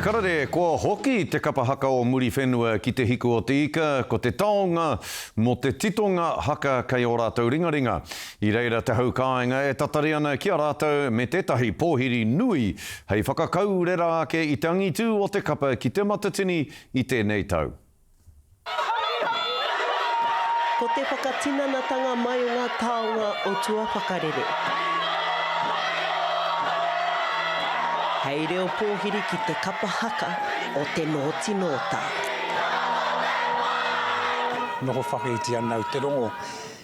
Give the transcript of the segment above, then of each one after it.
Karere, Kua hoki te kapa haka o Muriwhenua ki Te Hiku o Te Ika, ko te taonga mō te titonga haka kei ō rātou ringaringa. I reira te hau kāinga e tatari ana ki a rātou me tētahi pōhiri nui hei whakakaurera ake i te angitū o te kapa ki Te Matatini i tēnei tau. Ko te whakatinanatanga mai o ngā taonga o tua whakarere. Hei reo pōhiri ki te kapa haka o Te Nōti Nōta. Noho whakaiti ana au te rongo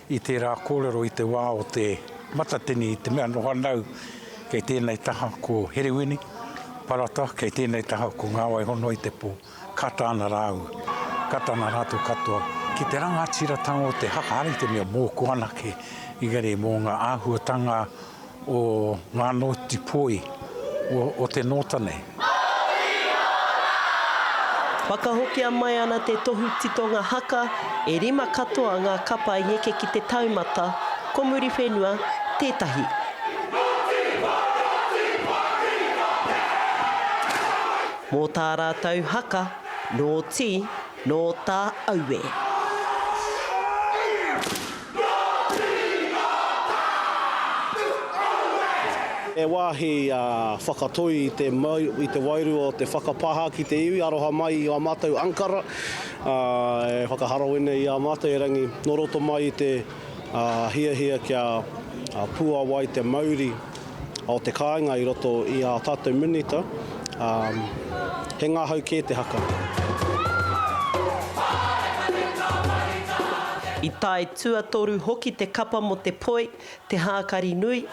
i tērā kōrero i te wā o te Matatini i te mea noho ana au kei tēnei taha ko Herewini Parata, kei tēnei taha ko Ngāwai Hono i te pō. Kata ana rāua, kata ana rātou katoa ki te rangatiratanga o te haka, ara i te mea mōku anake, engari mō ngā āhuatanga o ngā nōti poi o te nōta nei. Whakahokia mai ana te tohu titonga haka, e rima katoa ngā kapa i eke ki te taumata, ko Muriwhenua tētahi. Mō tā rātou haka, nō Tī, nō tā Aue. He wāhi whakatoi i te i te wairua o te whakapāha ki te iwi, aroha mai i ā mātou ankara, e whakaharawene i a mātou erangi nō roto mai i te hiahia kia puawai te mauri o te kāinga i roto i ā tātou minita, ā, he ngahau kē te haka. I tae tuatoru hoki te kapa mō te poi, te hākari nui.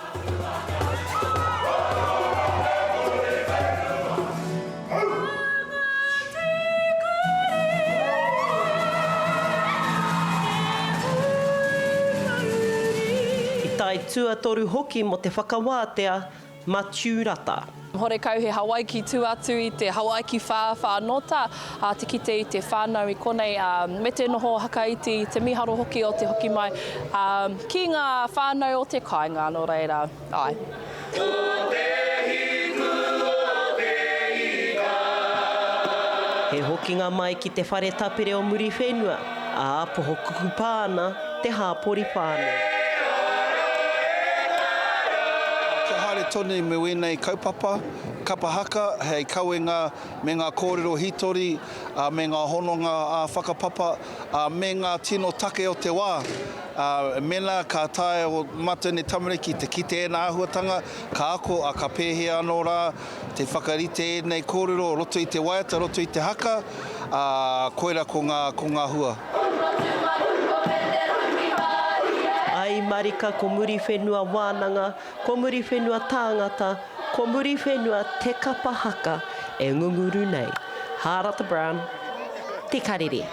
I tae tuatoru hoki mō te whakawātea Matiu Rata. Horekau he Hawaiki tū atu i te Hawaiki whāwhā nōta, ā, te kite i te whānau i konei, ā, me te noho hakaiti, te mīharo hoki o te hoki mai, ā, ki ngā whānau o te kāinga, nō reira, āe. Ko te hiku o te ika. He hokinga mai ki te whare tapere o Muriwhenua, ā, poho kukupā ana te hāpori whānui. Kia haere tonu me wēnei kaupapa, kapa haka hei kawenga me ngā kōrero hītori, me ngā hononga ā-whakapapa, me ngā tino take o te wā. Ā, mēnā ka taea ō mātou nei tamariki te kite ēnā āhuatanga, ka ako, ā, ka pēhea anō rā te whakarite ēnei kōrero o roto i te waiata, roto i te haka, ā, koirā ko ngā, ko ngā hua. Ai marika ko Muriwhenua wānanga, ko Muriwhenua tāngata, ko Muriwhenua te kapa haka e ngunguru nei. Hārata Brown, Te Karere.